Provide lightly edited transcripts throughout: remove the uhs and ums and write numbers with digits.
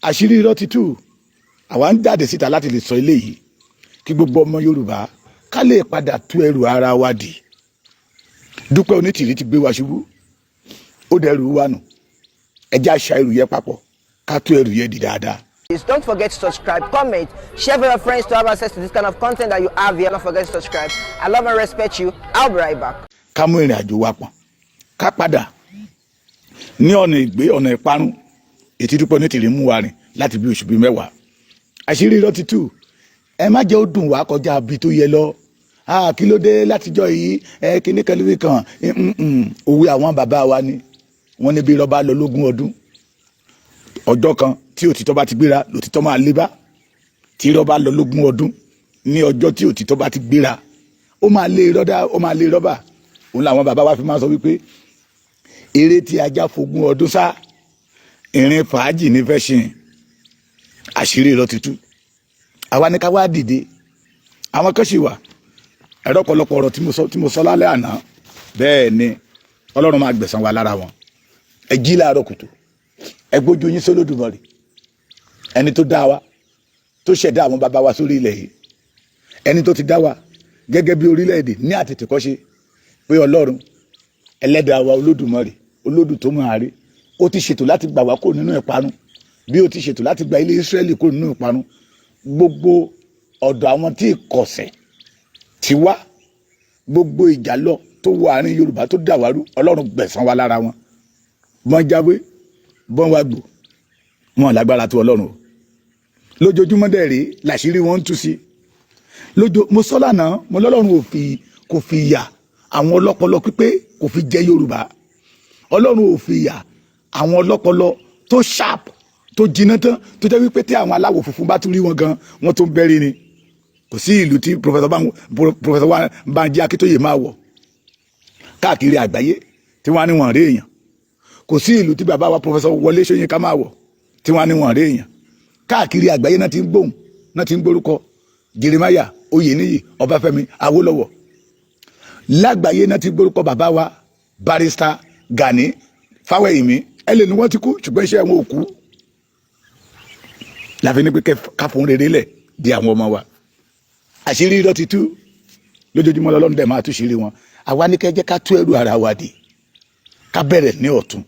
Àṣírí irọ́ ti tú. Àwa ń jáde síta láti lè sọ eléyìí kí gbogbo ọmọ Yorùbá ká lè padà tú ẹrù ara wa dì. Dúpẹ́ Onítìrí ti gbé wa ṣubú, ó dẹrù wa nù. Ẹ jẹ́ àṣà ẹrù yẹn papọ̀, ká tú ẹrù yẹn dì dáadáa. Please don't forget to subscribe, comment, share with your friends to have access to this kind of content that you have here. Don't forget to subscribe. I love and respect you. I'll be right back. Ká mú ìrìn àjò wa pọ̀n, ká padà ní ọ̀nà ìgbé, ọ̀nà ìparun ètí Dúpẹ́ Onítìrí mú wa rìn láti bí oṣù bíi 10. Àṣírí irọ́ ti tú. Ẹ má jẹ́ ó dùn wá kọjá bí tó yẹ lọ. Kí ló dé látijọ́ yìí? Ẹ kíní kan lórí kan, òwe àwọn bàbá wa ni wọ́n ní bí irọ́ bá lọ lógún ọdún, ọjọ́ kan tí òtítọ́ bá ti gbéra lòtítọ́ máa lé bá. Tí irọ́ bá lọ lógún ọdún, ní ọjọ́ tí òtítọ́ bá ti gbéra, ó máa lé irọ́ dá, ó máa lé irọ́ bá. Òun làwọn bàbá wa fi máa sọ wípé eré tí ajá fogún ọdún sá, ìrìn fàájì ní fẹ́ ṣe. Àṣírí irọ́ ti tú. Àwa ní ká wá dìde. Àwọn kan sì wà, ẹ̀rọ ọ̀pọ̀lọpọ̀ ọ̀rọ̀ tí mo sọ lálẹ́ àná. Bẹ́ẹ̀ ni Ọlọ́run máa gbẹ̀san wa lára wọn. Ẹ jí láàárọ̀ kùtù, ẹ gbójú yín sólódùmarè, ẹni tó dá wa, tó ṣẹ̀dá àwọn bàbá wa sórí ilẹ̀ yìí, ẹni tó ti dá wa gẹ́gẹ́ bí orílẹ̀-èdè ní àtètèkọ́ṣe, pé Ọlọ́run ẹlẹ́dàá wa, Olódùmarè, olódù tó máa rí, ó ti ṣètò láti gbà wá kúrò nínú ìparun, bí ó ti ṣètò láti gba ilé Ísírẹ́lì kúrò nínú ìparun. Gbogbo ọ̀dọ̀ àwọn tí ìkọ̀sẹ̀ ti wá, gbogbo ìjà lọ tó wọ àárín Yorùbá tó dàwárú, Ọlọ́run gbẹ̀san wa lára wọn. Bọ́n jáwé, bọ́n wá gbò, wọn lágbára tó Ọlọ́run o. Lójoojúmọ́ dẹ̀ rí làṣírí wọn ń tú sí lójó. Mo sọ lánàá, mo lọ́lọ́run ò fi, kò fi yà àwọn ọlọ́pọlọ pípé, kò fi jẹ Yorùbá. Ọlọ́run ò fi yà àwọn ọlọ́pọlọ tó sharp, tó jiná tán, tó jẹ́ wípé tí àwọn aláwọ̀ funfun bá tún rí wọn gan, wọ́n tún bẹ́rí ni. Kò sí ìlú tí Professor Banji Akíntóyè máa wọ̀ káàkiri àgbáyé tí wọ́n á ní wọ́n rí èèyàn. Kò sí ìlú tí bàbá wa Professor Wọlé Ṣóyínká máa wọ̀ tí wọ́n á ní wọ́n rí èèyàn. Káàkiri àgbáyé náà ti ń gbóhùn, náà ti ń gbórúkọ Jeremiah Oyèníyì Ọbáfẹ́mi Awólọ́wọ̀. Lágbàáyé náà ti gbórúkọ bàbá wa Barrister Gani Fáwẹ́hìnmí. Ẹ lè ní wọ́n ti kú, ṣùgbọ́n iṣẹ́ wọn ò kú. Láfi ní pé ká fún rere lẹ̀ di àwọn ọmọ wa. Àṣírí irọ́ ti tú. Lójoojúmọ́ lọ́lọ́run dẹ̀ máa tú ṣírí wọn. Àwa ní kẹ́ jẹ́ ká tú ẹrù ara wa dì, ká bẹ̀rẹ̀ ní ọ̀tún.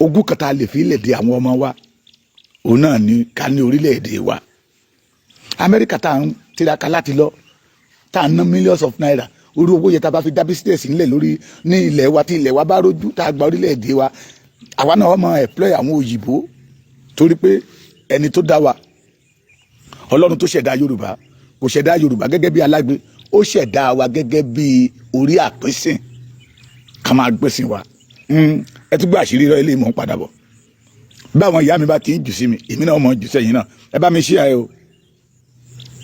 Ogún kan tá a lè fi ilẹ̀ di àwọn ọmọ wa, òun náà ní ká ní orílẹ̀-èdè wa. Amẹ́ríkà tá à ń tiraka láti lọ, tá à ń ná millions of naira, orí owó yẹn, tá a bá fi dá business nílẹ̀ lórí ní ilẹ̀ wa, tí ilẹ̀ wa bá rójú, tá a gba orílẹ̀-èdè wa, àwa náà wọ́n máa employ àwọn òyìnbó, torí pé ẹni tó dá wa, Ọlọ́run tó ṣẹ̀dá Yorùbá, kò ṣẹ̀dá Yorùbá gẹ́gẹ́ bí alágbe. Ó ṣẹ̀dá wa gẹ́gẹ́ bí orí àpèsìn, ká máa gbèsìn wa. Ẹ tún gbé àṣírí rẹ ilé ìmọ̀ ń padà bọ̀. Báwọn ìyá mi bá ti ń jù sí mi, èmi náà mọ̀ jù sẹ́yìn náà. Ẹ bá mi ṣí ẹ o.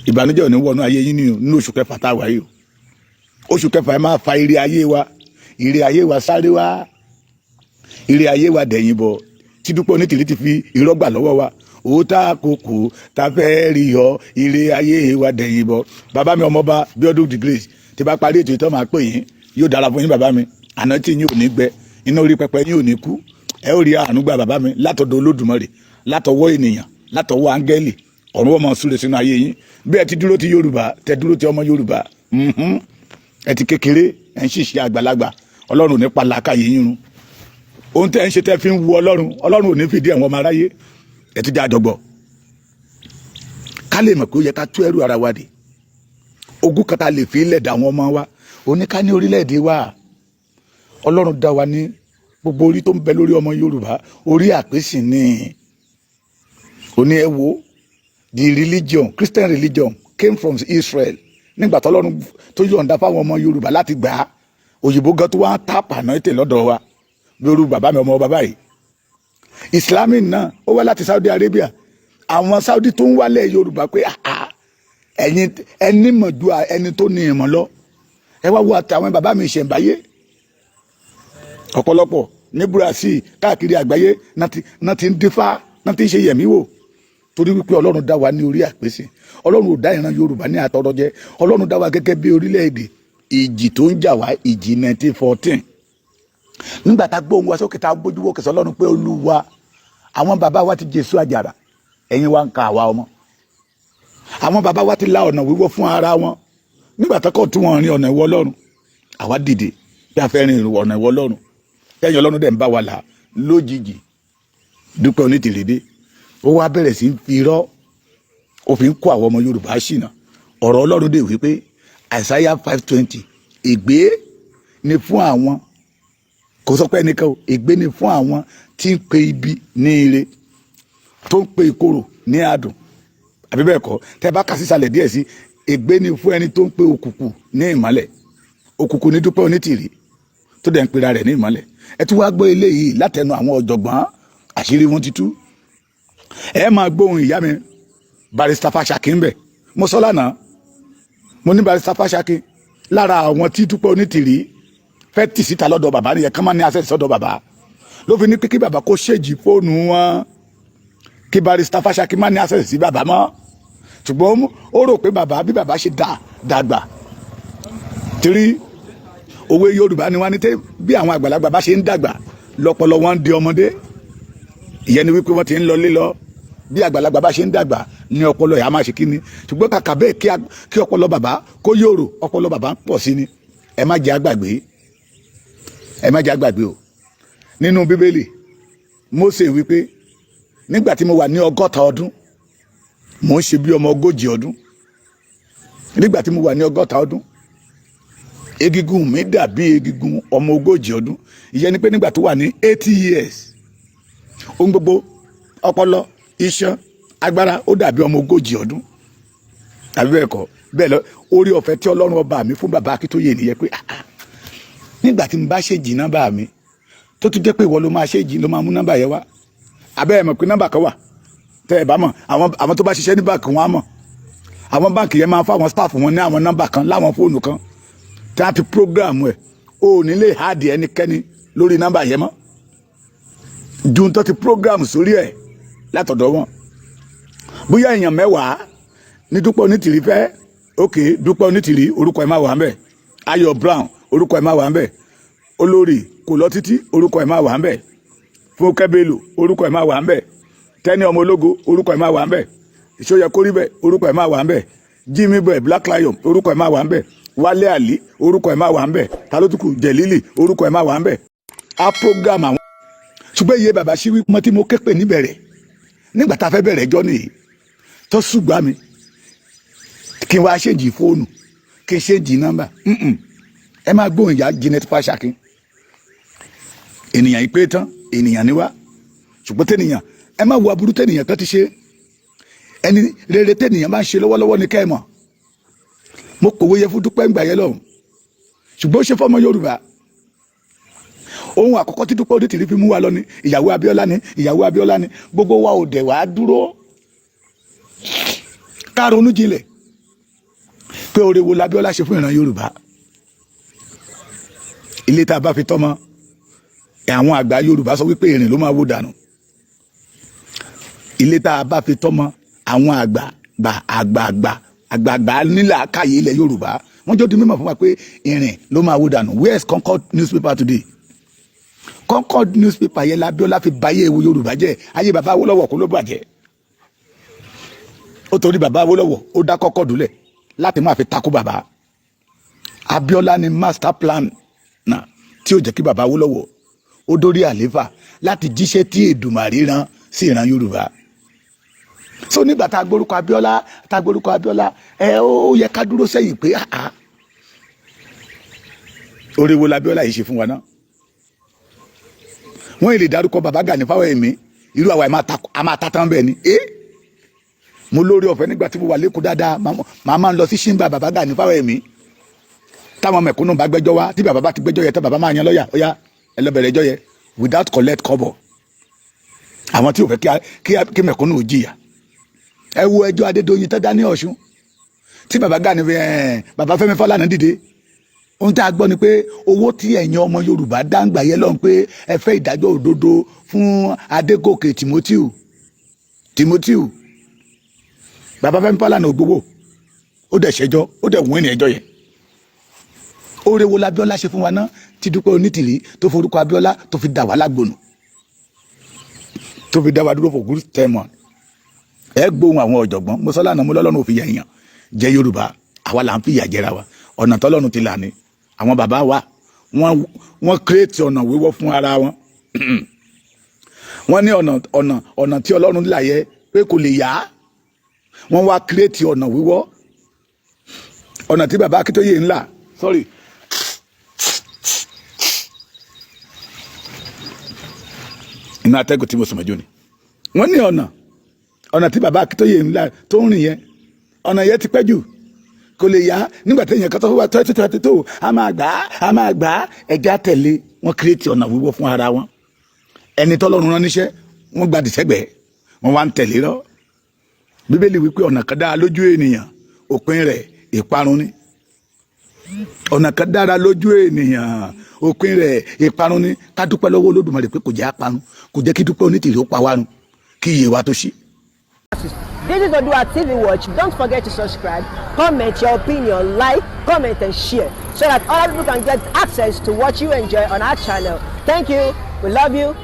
Ìbànújẹ́ ò ní wọnú ayé yín nínú oṣù kẹfà tá a wà yìí o. Oṣù kẹfà, ẹ máa fa ire ayé wa, ire ayé wa sáré wá, ire ayé wa dẹ̀yìn bọ̀ tí Dúpẹ́ Onítìrí ti fi irọ́ gbà lọ́wọ́ wa. Òótá àkókò tá fẹ́ rí ọ, ire ayé wa dẹ̀yìn bọ̀. Bàbá mi, ọmọọba Bíọ́dún the Great, tí bá parí ètò ìtọ́, máa pè yín. Yóò dára fún yín, bàbá mi. Àná tí yín ò ní gbẹ, iná orí pẹpẹ yín ò ní kú. Ẹ ó rí àánú gbà, bàbá mi, látọ̀dọ̀ Olódùmarè, látọwọ́ ènìyàn, látọwọ́ áńgẹ́lì ọ̀run. Ọmọ súre sínú ayé yín bí ẹ ti dúró ti Yorùbá, tẹ dúró ti ọmọ Yorùbá. Ẹ ti kékeré, ẹ ń ṣìṣe àgbàlagbà. Ọlọ́run ò ní pa làákàyè yín run. Ohun tẹ́ ń ṣe tẹ́ fi ń wu Ọlọ́run, Ọlọ́run ò ní fìdí ẹ̀wọ̀n ọmọ aráyé. Ẹ ti jẹ́ àjọgbọ̀ ká lè mọ̀ pé ó yẹ ká tú ẹrù ara wa dì. Ogún kan tá a lè fi ilẹ̀ dà àwọn ọmọ wa, òní ká ní orílẹ̀-èdè wa. Ọlọ́run dá wa ní gbogbo orí tó ń bẹ lórí ọmọ Yorùbá, orí àpèsìn ní òní. Ẹ wo the religion, Christian religion came from Israel. Nígbà tó Ọlọ́run tó yọ̀ǹda fáwọn ọmọ Yorùbá láti gbà á, òyìnbó gan tó wá ń tàpá náà ètè lọ́dọ̀ wa, bí orú bàbá mi, ọmọ bàbá yìí. Islamic náà, ó wá láti Saudi Arabia. Àwọn Saudi tó ń wálẹ̀ Yorùbá pé ẹ̀yin ẹni mọ̀ ju ẹni tó ní ìmọ̀ lọ. Ẹ wá wo àtàwọn bàbá mi ìṣẹ̀ǹbáyé, ọ̀pọ̀lọpọ̀ ní Brazil, káàkiri àgbáyé náà ti ń dífá, náà ti ń ṣe yẹ̀mí wò, torí wípé Ọlọ́run dá wa ní orí àpèsè. Ọlọ́run ò dá ìran Yorùbá ní àtọrọjẹ. Ọlọ́run dá wa gẹ́gẹ́ bí orílẹ̀-èdè. Ìjì tó ń jà wá, ìjì 1914, nígbà tá a gbóhùn wa sókè, tá a gbójú wòkè sọ́lọ́run pé Olúwa, Àwọn bàbá wa ti jésù àjàrà, ẹ̀yin wa ń ka àwa ọmọ. Àwọn bàbá wa ti la ọ̀nà wíwọ́ fún ara wọn nígbà tó kọ̀ tí wọ́n rin ọ̀nà ìwọ Ọlọ́run. Àwa dìde bí a fẹ́ rin ọ̀nà ìwọ Ọlọ́run, tẹ́yìn Ọlọ́run dẹ̀ ń bá wa là. Lójijì, Dúpẹ́ Onítìrí dé, ó wá bẹ̀rẹ̀ sí í fi irọ́ òfin kó àwọn ọmọ Yorùbá ṣìnà. Ọ̀rọ̀ Ọlọ́run dè wípé, Isaiah 5:20, ègbé ni fún àwọn, kò sọ pé ẹnìkan o, ègbé ni fún àwọn tí ń pe ibi ní ire, tó ń pe ìkorò ní adùn. Àbí bẹ́ẹ̀ kọ́? Tẹ́ bá kà sísàlẹ̀ díẹ̀ sí, ègbé ni fún ẹni tó ń pe òkùnkùn ní ìmọ́lẹ̀. Òkùnkùn ní Dúpẹ́ Onítìrí tó dẹ̀ ń pera rẹ̀ ní ìmọ́lẹ̀. Ẹ tún wá gbọ́ eléyìí látẹnu àwọn ọ̀jọ̀gbọ́n, àṣírí wọn ti tú. Ẹ máa gbóhùn ìyá mi, Barrister Fáṣakin ń bẹ̀. Mo sọ lánàá, mo ní Barrister Fáṣakin lára àwọn tí Dúpẹ́ Onítìrí fẹ́ tì síta lọ́dọ̀ bàbá nìyẹn, kán máa ní access sọ́dọ̀ bàbá. Ló fi ní pé kí bàbá kó ṣèjì fóònù wọn, kí Barrister Fáṣakin má ní access sí bàbá mọ́. Ṣùgbọ́n ó rò pé bàbá, bí bàbá ṣe dà dàgbà, torí òwe Yorùbá ni wọ́n ní tẹ́, bí àwọn àgbàlagbà bá ṣe ń dàgbà lọ́pọlọ wọn ń di ọmọdé. Ìyẹn ni wípé wọ́n ti ń lọ lílọ. Bí àgbàlagbà bá ṣe ń dàgbà ní ọpọlọ yà á máa ṣe kíni. Ṣùgbọ́n kàkà bẹ́ẹ̀ kí ọpọlọ bàbá kó yòrò, ọpọlọ bàbá ń pọ̀ sí ni. Ẹ má jẹ́ àgbàgbé, ẹ má jẹ́ àgbàgbé o. Nínú Bíbélì, Mósè wípé, nígbà tí mo wà ní 60 ọdún, mò ń ṣe bí ọmọ 40 ọdún. Nígbà tí mo wà ní 60 ọdún, egungun mi dàbí egungun ọmọ 40 ọdún. Ìyẹn ni pé nígbà tó wà ní 80 years, ohun gbogbo, ọpọlọ, iṣan, agbára, ó dàbí ọmọ 40 ọdún. Tàbí bẹ́ẹ̀ kọ́? Bẹ́ẹ̀ lọ. Orí ọ̀fẹ́ tí Ọlọ́run ọba mi fún bàbá Akíntóyè nìyẹn pé, ah, ah, nígbà tí mo bá ṣe jì nọ́mbà mi, tó tún jẹ́ pé ìwọ ló máa ṣe jì, ló máa mú nọ́mbà yẹn wá. Abẹ́ ẹ̀ mọ̀ pé nọ́mbà kan wà tẹ́ ẹ bá mọ̀, àwọn tó bá ṣiṣẹ́ ní báǹkì wọn á mọ̀. Àwọn báǹkì yẹn máa fún àwọn staff wọn ní àwọn nọ́mbà kan láwọn fóònù kan tí a ti program ẹ̀. O ò ní lè add ẹnikẹ́ni lórí nọ́mbà yẹn mọ́ ju tó ti program sórí ẹ̀ látọ̀dọ̀ wọn. Bóyá èèyàn 10 ní Dúpẹ́ Onítìrí fẹ́, ok, Dúpẹ́ Onítìrí, orúkọ ẹ̀ máa wà ń bẹ̀. Ayọ̀ Brown, orúkọ ẹ̀ máa wà ń bẹ̀. Olórí kò lọ títí, orúkọ ẹ̀ máa wà ń bẹ̀. Fúnkẹ́ Bello, orúkọ ẹ̀ máa wà ń bẹ̀. Tẹ́ni ọmọ ológo, orúkọ ẹ̀ máa wà ń bẹ̀. Ìṣòyẹ kórìbẹ̀, orúkọ ẹ̀ máa wà ń bẹ̀. Jimmy Boy Black Lion, orúkọ ẹ̀ máa wà ń bẹ̀. Wálé Àlí, orúkọ ẹ̀ máa wà ń bẹ̀. Talótùkù Jẹ̀lílì, orúkọ ẹ̀ máa wà ń bẹ̀. Á program àwọn. Ṣùgbọ́n iye bàbá sí wípé tí mo ké pè níbẹ̀rẹ̀, nígbà tá a fẹ́ bẹ̀rẹ̀ ẹjọ́ nìyí, tó ṣùgbọ́n mi kí n wá change fóònù, kí n change nọ́mbà. Ẹ máa gbóhùn ìyá Janet Fáṣakin. Ènìyàn yìí pé tán, ènìyàn ni wá. Ṣùgbọ́n tẹ́nìyàn, ẹ má wo aburú tẹ́nìyàn kan ti ṣe. Ẹni rere tẹ́nìyàn bá ń ṣe lọ́wọ́lọ́wọ́ ní kẹ́ ẹ mọ̀. Mo kòwé yẹ fún Dúpẹ́ ńgbà yẹn lọ́hùn, ṣùgbọ́n ó ṣe fọ́mọ Yorùbá. Ohun àkọ́kọ́ tí Dúpẹ́ Onítìrí fi mú wa lọ ni ìyàwó Abíọ́lá ni, ìyàwó Abíọ́lá ni. Gbogbo wa ò dẹ̀ wá dúró ká ronú jinlẹ̀ pé oore wo l'Abíọ́lá ṣe fún ìran Yorùbá. Ilé tá a bá fi tọ́mọ, àwọn àgbà Yorùbá sọ wípé ìrìn ló máa wó dànù. Ilé tá a bá fi tọ́mọ, àwọn àgbà àgbà àgbà àgbààgbà nílà káyé ilẹ̀ Yorùbá, wọ́n jọ di mímọ̀ fún wa pé ìrìn ló máa wó dànù. Where is Concord newspaper today? Concord newspaper yẹn l'Abíọ́lá fi bayé ewu Yorùbá jẹ́. Ayé bàbá Awólọ́wọ̀ kó ló bàjẹ́. Ó torí bàbá Awólọ́wọ̀, ó dá Concord lẹ̀ láti máa fi takú bàbá Abíọ́lá. Ni master plan náà tí ó jẹ́ kí bàbá Awólọ́wọ̀ ó dórí àléfà láti jíṣẹ́ tí Èdùmàrè rán sí ìran Yorùbá. So nígbà tá a gbórúkọ Abíọ́lá, tá a gbórúkọ Abíọ́lá, ẹ ó yẹ ká dúró sẹ́yìn pé, àá, oore wo l'Abíọ́lá yìí ṣe fún wa náà? Wọ́n lè dárúkọ bàbá Gani Fáwẹ́hìnmí, irú àwa a máa ta tán bẹ́ẹ̀ ni. Ẹ mo lórí ọ̀fẹ́ nígbà tí mo wà lẹ́kọ̀ọ́ dáadáa, màá máa ń lọ sí chamber bàbá Gani Fáwẹ́hìnmí. Táwọn mẹ̀kúnnù bá gbẹ́jọ́ wá, tí bàbá bá ti gbẹ́jọ́ yẹ tán, bàbá máa yan lọ́ọ̀yà, ó yá, ẹ lọ bẹ̀rẹ̀ ẹjọ́ yẹ, without collect kọ́bọ̀. Àwọn tí ò fẹ́ kí mẹ̀kúnnù ò jìyà. Ẹ wo ẹjọ́ Adédoyin tó dá ní Ọ̀ṣun, tí bàbá Gani, bàbá Fẹ́mi Fálànà dìde. Ohun tí a gbọ́ ni pé owó tí ẹ̀yin ọmọ Yorùbá dáńgbà yẹn lọ́hùn pé ẹ fẹ́ ìdájọ́ òdodo fún Adégòkè Timothy, bàbá Fẹ́mi Fálànà ògbówó, ó dẹ̀ ṣẹjọ́, ó dẹ̀ wọ́n ní ẹjọ́ yẹn. Oore wo l'Abíọ́lá ṣe fún wa náà tí Dúpẹ́ Onítìrí tó forúkọ Abíọ́lá tó fi dà wá lágbónú? Tó fi dá wa dúró for good 10 months. Ẹ gbóhùn àwọn ọ̀jọ̀gbọ́n. Mo sọ lánàá, mo lọ́lọ́run ò fi yà èèyàn jẹ Yorùbá, àwa là ń fi ìyà jẹra wa. Ọ̀nà tọ́lọ́run ti là ní àwọn bàbá wa, wọ́n create ọ̀nà wíwọ́ fún ara wọn. Wọ́n ní ọ̀nà tí Ọlọ́run là yẹ pé kò lè yá, wọ́n wá create ọ̀nà wíwọ́. Ọ̀nà tí bàbá Akíntóyè ńlá, sorry, inú atẹ́gùn tí mo sọ̀mọ́jú ni. Wọ́n ní ọ̀nà tí bàbá Akíntóyè ńlá tó ń rìn yẹn, ọ̀nà yẹn ti pẹ́ jù, kò lè yá. Nígbà tí èèyàn kan tó wá 2022, a máa gbà á, a máa gbà á, ẹja tẹ̀lé wọ́n create ọ̀nà wíwọ́ fún ara wọn. Ẹni tọ́lọ́run rán níṣẹ́, wọ́n gba dìsẹ́gbẹ̀ẹ́, wọ́n wá ń tẹ̀lé lọ. Bíbélì wípé ọ̀nà kan dára lójú ènìyàn, òpin rẹ̀ ìparun ni. Ọ̀nà kan dára lójú ènìyàn, òpin rẹ̀ ìparun ni. Ká dúpẹ́ lọ́wọ́ Olódùmarè pé kò jẹ́ àparun, kò jẹ́ kí Dúpẹ́ Onítìrí ó pa wá run kí iye wa tó ṣí. This is Odua TV Watch. Don't forget to subscribe, comment your opinion, like, comment, and share so that other people can get access to what you enjoy on our channel. Thank you. We love you.